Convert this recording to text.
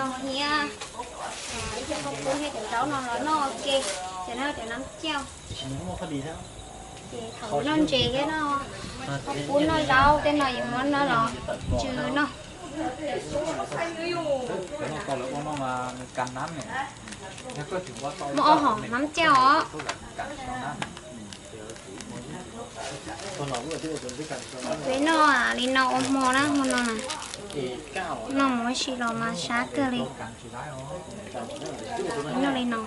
Nyiaj, cov pub thiab cov zaub no los noj ua ke, ces noj cov nab cauj. Ces thaum noj ntses thiab no, pub noj zaub tej no yuav muab no los tsw noj. Muaj ob hom nab cauj os. Peb noj li no ua hmo na, hmo no na, noj mus ua si los mas sab kawg li. Noj li no.